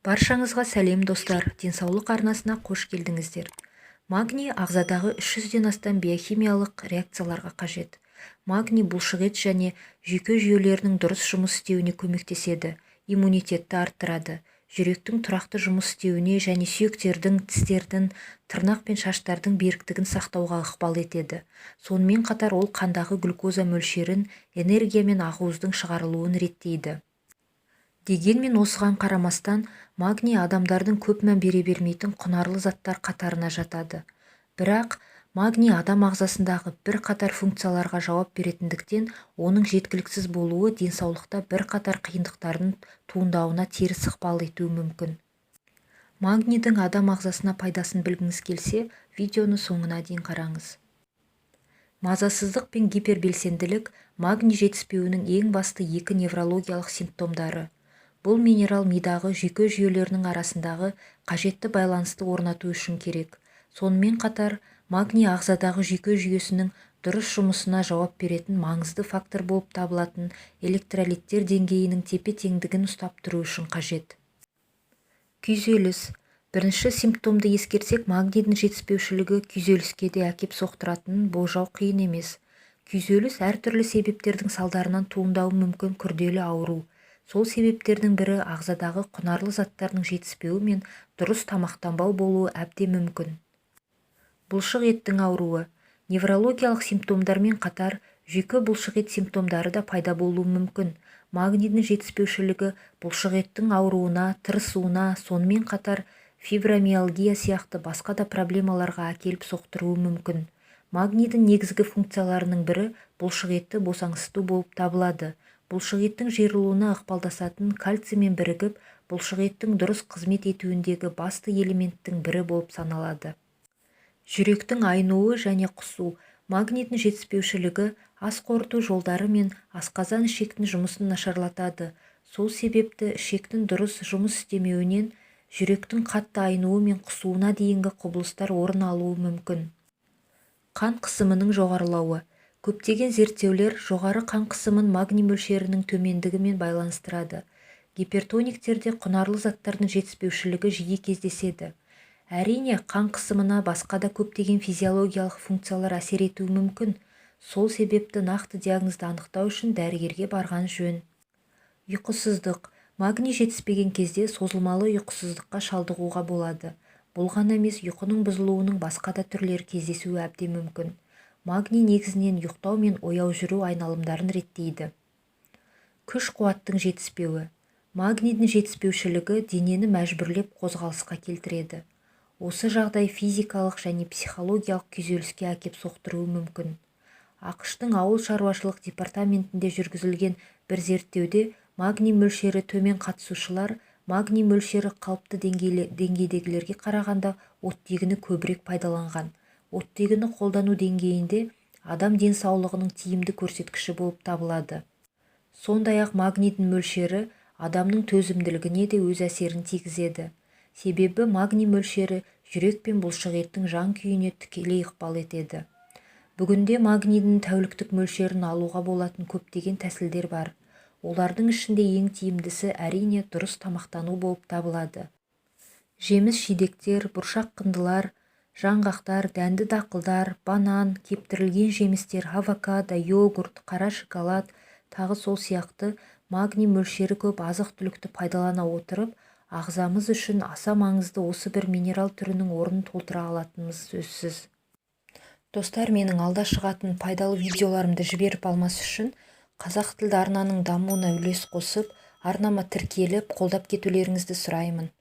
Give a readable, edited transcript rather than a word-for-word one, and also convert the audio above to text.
Баршаңызға сәлем, достар! Денсаулық арнасына қош келдіңіздер! Магний ағзадағы 300-ден астам биохимиялық реакцияларға қажет. Магний бұлшықет және жүйке жүйелерінің дұрыс жұмыс істеуіне көмектеседі, иммунитетті арттырады, жүректің тұрақты жұмыс істеуіне және сүйектердің, тістердің, тырнақ пен шаштардың беріктігін сақтауға ықпал етеді. Сонымен қатар ол қандағы глюкоза мөлшерін, энергия мен ақуыздың шығарылуын реттейді. Дегенмен осыған қарамастан, магний адамдардың көп мән бере бермейтін құнарлы заттар қатарына жатады. Бірақ магний адам ағзасындағы бірқатар функцияларға жауап беретіндіктен, оның жеткіліксіз болуы денсаулықта бірқатар қиындықтардың туындауына теріс ықпал етуі мүмкін. Магнийдің адам ағзасына пайдасын білгіңіз келсе, видеоны соңына дейін қараңыз. Мазасыздық пен гипербелсенділік – магний жетіспеуінің ең басты екі неврологиялық симптомдары. Бұл минерал мидағы жүйке жүйелерінің арасындағы қажетті байланысты орнату үшін керек. Сонымен қатар магний ағзадағы жүйке жүйесінің дұрыс жұмысына жауап беретін маңызды фактор болып табылатын электролиттер деңгейінің тепе-теңдігін ұстап тұру үшін қажет. Күйзеліс. Бірінші симптомды ескерсек, магнийдің жетіспеушілігі күйзеліске де әкеп соқтыратынын болжау қиын емес. Күйзеліс – әртүрлі себептердің салдарынан туындауы мүмкін күрделі ауру. Сол себептердің бірі ағзадағы құнарлы заттардың жетіспеуі мен дұрыс тамақтанбау болуы әбден мүмкін. Бұлшық еттің ауруы. Неврологиялық симптомдармен қатар жүйке бұлшықет симптомдары да пайда болуы мүмкін. Магнийдің жетіспеушілігі бұлшық еттің ауруына, тырысуына, сонымен қатар фибромиалгия сияқты басқа да проблемаларға әкеліп соқтыруы мүмкін. Магнийдің негізгі функцияларының бірі бұлшық етті босаңсыту болып табылады. Бұлшық еттің жиырылуына ықпалдасатын кальциймен бірігіп, бұлшық еттің дұрыс қызмет етуіндегі басты элементтің бірі болып саналады. Жүректің айнуы және құсу. Магнийдің жетіспеушілігі ас қорыту жолдары мен асқазан-ішектің жұмысын нашарлатады. Сол себепті ішектің дұрыс жұмыс істемеуінен жүректің қатты айнуы мен құсуына дейінгі құбылыстар орын алуы мүмкін. Қан қысымының жоғарылауы. Көптеген зерттеулер жоғары қан қысымын магний мөлшерінің төмендігімен байланыстырады. Гипертониктерде құнарлы заттардың жетіспеушілігі жиі кездеседі. Әрине, қан қысымына басқа да көптеген физиологиялық функциялар әсер етуі мүмкін. Сол себепті нақты диагнозды анықтау үшін дәрігерге барған жөн. Ұйқысыздық. Магний жетіспеген кезде созылмалы ұйқысыздыққа шалдығуға болады. Бұл ғана емес, ұйқының бұзылуының басқа да түрлері кездесуі әбден мүмкін. Магний негізінен ұйықтау мен ояу жүру айналымдарын реттейді. Күш-қуаттың жетіспеуі. Магнийдің жетіспеушілігі денені мәжбүрлеп қозғалысқа келтіреді. Осы жағдай физикалық және психологиялық күйзеліске әкеп соқтыруы мүмкін. АҚШ-тың ауыл шаруашылық департаментінде жүргізілген бір зерттеуде магний мөлшері төмен қатысушылар магний мөлшері қалыпты деңгейдегілерге қарағанда оттегіні көбірек пайдаланған. Оттегіні қолдану деңгейінде адам денсаулығының тиімді көрсеткіші болып табылады. Сондай-ақ магнийдің мөлшері адамның төзімділігіне де өз әсерін тигізеді. Себебі магний мөлшері жүрек пен бұлшық еттің жан күйіне тікелей ықпал етеді. Бүгінде магнийдің тәуліктік мөлшерін алуға болатын көптеген тәсілдер бар. Олардың ішінде ең тиімдісі, әрине, дұрыс тамақтану болып табылады. Жеміс-жидектер, бұршақ-қындылар, жаңғақтар, дәнді дақылдар, банан, кептірілген жемістер, авокадо, йогурт, қара шоколад, тағы сол сияқты магний мөлшері көп азық-түлікті пайдалана отырып, ағзамыз үшін аса маңызды осы бір минерал түрінің орнын толтыра алатынымыз сөзсіз. Достар, менің алда шығатын пайдалы видеоларымды жіберіп алмас үшін, қазақ тілді арнаның дамуына үлес қосып, арнама тіркеліп, қолдап кетулеріңізді сұраймын.